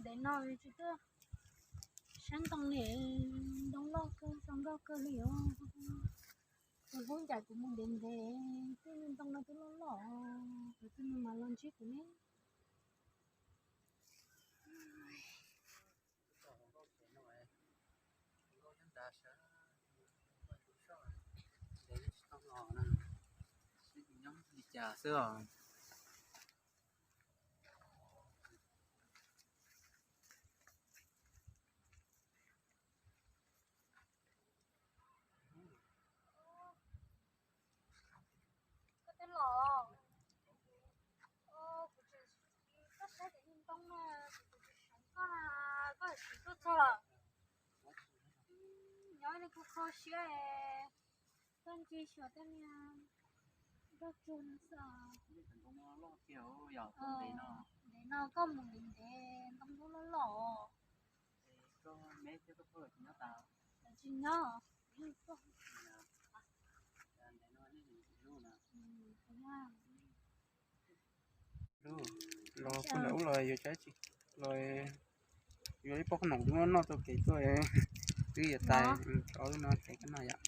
Ntev no tsis tuaj saib ntoo li, ntoo loj kawg, zoo nkauj kawg li os. Kuv hlub ncaim kuv mus ntev ntev, tej ntoo no twb loj loj, kuv twb mus mas los ntsib kuv ne. Li cas xwb os. Koj twb los, kuv tseem, koj saib cov niag ntoo na, kuv tseem seev koj na, koj tsis tuaj txog lawm. Nyob li kho kho siab, koj ntsia xyuas tej niag nroj tsuag no xwb. Ntev no koj mus ntev ntev, ntoo loj loj. Lawv tsis nyob. Los poj niam ub los yuav tsaib tsis los, yuav ib pob qhob noom dub no noj tau kev tuaj, twb yuav tais, ob lub no tsev koj noj yom.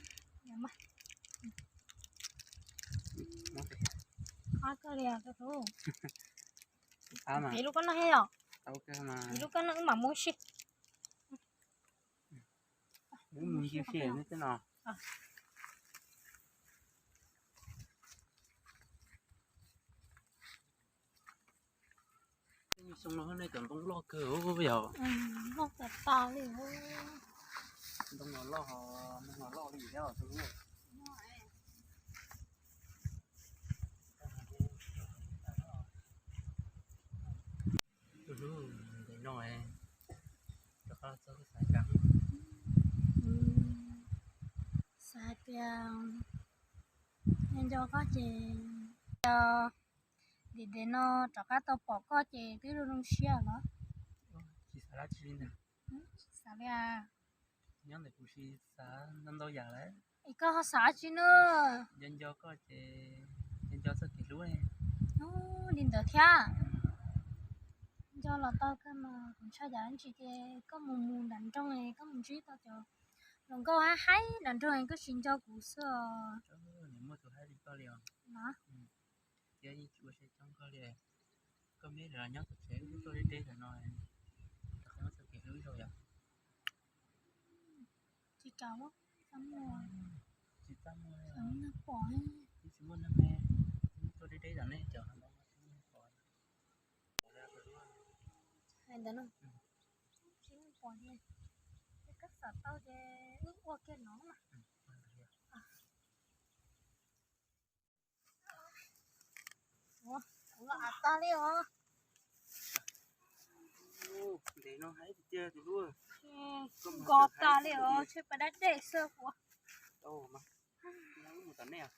Qab kawg li, qab mas, lub koj noj thiab yom, lub koj noj wb mam mus si. Wb mus ncig si nej tej no. Xyoo no nej cov ntoo loj kawg yog. Loj tas tas li. Ntoo no loj, ntoo no loj li thiab. Tus hlub, ntev no rov qab txog xav cas? Xav hais tias nco koj ces, ntev ntev no rov qab tau pom koj ces twb zoo zoo siab los. Tsis xav dab tsi li ntag. Xav li a. Nyob ntawm kuv tsis xav ntau ntau yam lawm. Es koj ho xav dab tsi na? Nco nco koj ces nco nco txoj kev hlub. Li ntawd thiab. Nco los tau kawg mas kuv ntshai yam ntsis ces koj mus mus nram nroog, koj mus ntsib tau cov hluas nkauj haib haib nram nroog koj tsis nco kuv xwb os. Muaj tus haib li koj li os. Thiab yeej tsis ua siab coob koj li. Koj meb los nyob tom tsev wb tuaj deb deb ntawm no, rov qab muab txoj kev hlub ib zaug yom. Tsis kam, tsis txaj muag, tsis pom, tsis muaj neeg me, tuaj deb deb ntawm nej cov no tsis muaj neeg pom. Hais ntawd no, tsis muaj neeg pom ces, ces koj xav tau ces wb ua kiag no mas. Ua, kuv los av tag li os. Ntev no haib tiag tiag tus hlub. Nkos tas li os, tshe pas dab dej xwb ua. Mus tom nej os.